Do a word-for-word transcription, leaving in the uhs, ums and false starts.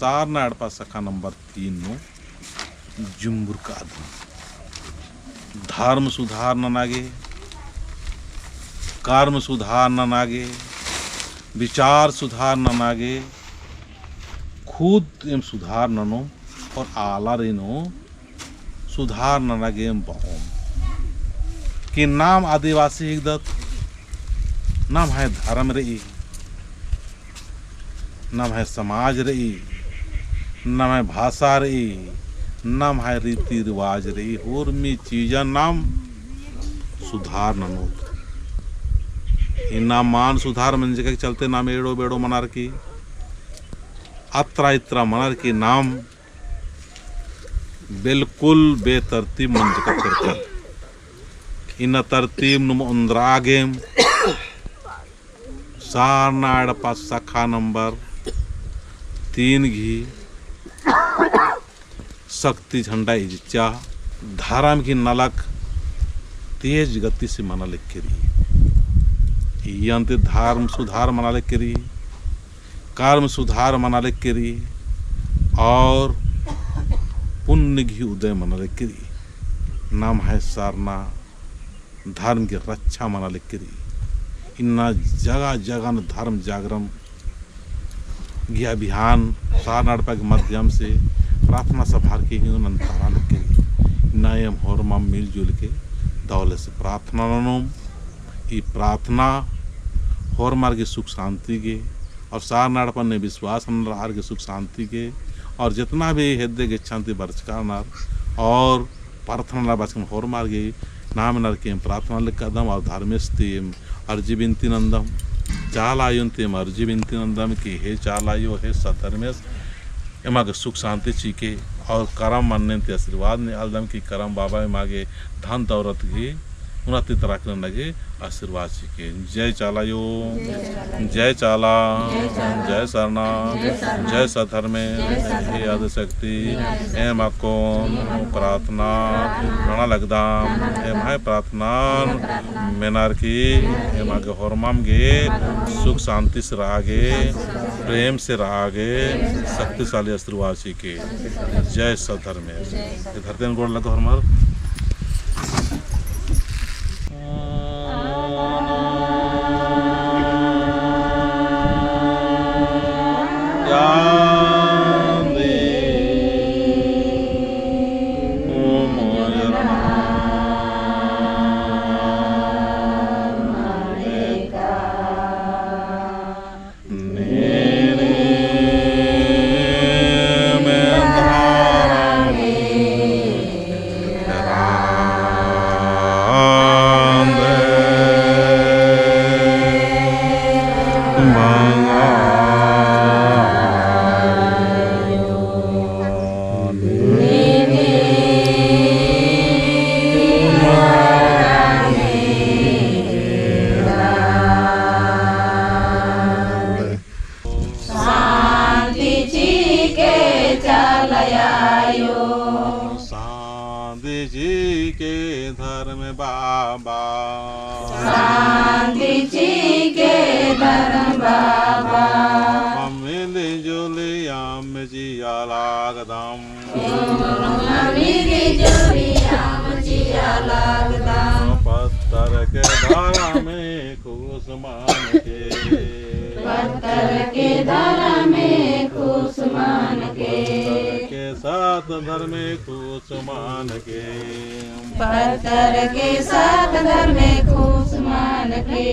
सारना एड़पा शाखा नंबर तीन नू जुम्बुर कादम। धर्म सुधार नना गे, कर्म सुधार नना गे, विचार सुधार नना गे, खुद एम सुधार ननोम और आलारिन हूँ सुधार नना गे एम बओम। कि नाम आदिवासी हिकदत, नम्है धर्म रई, नम्है समाज रई, नम्है भाषा रई, नम्है रीति रिवाज रई, होरमी चीजन नाम सुधार ननोत। इन्ना मान सुधार मंजका के चलते नाम एड़ो बेड़ो मनर की, अत्रा इत्रा मनर की नाम बिल्कुल बेतरतीब मंजका करकर। इन्ना तरतीब नुम ओन्द्रा गेम सारना एड़पा शाखा नंबर तीन गही शक्ति झंडा इजचा धर्म गही नलख तेज गति से मना लेके रई। इय्यन्ते धर्म सुधार मना लेके रई, कर्म सुधार मना लेके रई और पुण्य गही उदय मना लेके रई। नम्है सरना धर्म की रक्षा मना लेके रई। इन्ना जगह जगह नू धर्म जागरण गही अभियान सरना एड़पा के माध्यम से प्रार्थना सभा के ही नंतारा लेके रई। इन्ना एम होरमम मिलजुल के दवले से प्रार्थना ननोम। ई प्रार्थना होरमर गे सुख शांति गे और सरना एड़पा नू विश्वास ननर आर गे सुख शांति गे और जेतना भी हेद्दे गेच्छा ती बरचका रअनर और प्रार्थना ला बाचकन होरमर गे नाम ननर की एम प्रार्थना लेकदम और धर्मेस ती एम अर्जी बिनती नन्दम, चाला आयोन ती एम अर्जी बिनती नन्दम कि हे चाला आयो, हे सत धर्मेस, एमा गे सुख शांति चिके और करम मन्नेन ती आशीर्वाद नेआलदम कि करम बाबा एमा गे धन दौलत गही उन्नति तरक्की नना गे आशीर्वाद चिके। जय चाला आयो, जय चाला, जय सरना, जय सत धर्मे, हे आदिशक्ति, एम अक्कुन प्रार्थना नना लगदम, एम्है प्रार्थना मेनर की एमा गे होरमम गे सुख शांति से रआ गे, प्रेम से रआ गे, शक्तिशाली आशीर्वाद चिके। जय सत धर्मेस। ए धरती नू गोड़ लगा होरमर। शांति चिके चाला आयो। शांति चिके धर्म बाबा। शांति चिके धर्म बाबा। मिली जुली एम जिया लगदम। मिली जुली एम जिया लगदम। पत्थर के धर्म खुश मान के। पत्थर के धर्मे खुश मान के। पत्थर के सत धर्मे खुश मान के। पत्थर के सत धर्मे खुश मान के।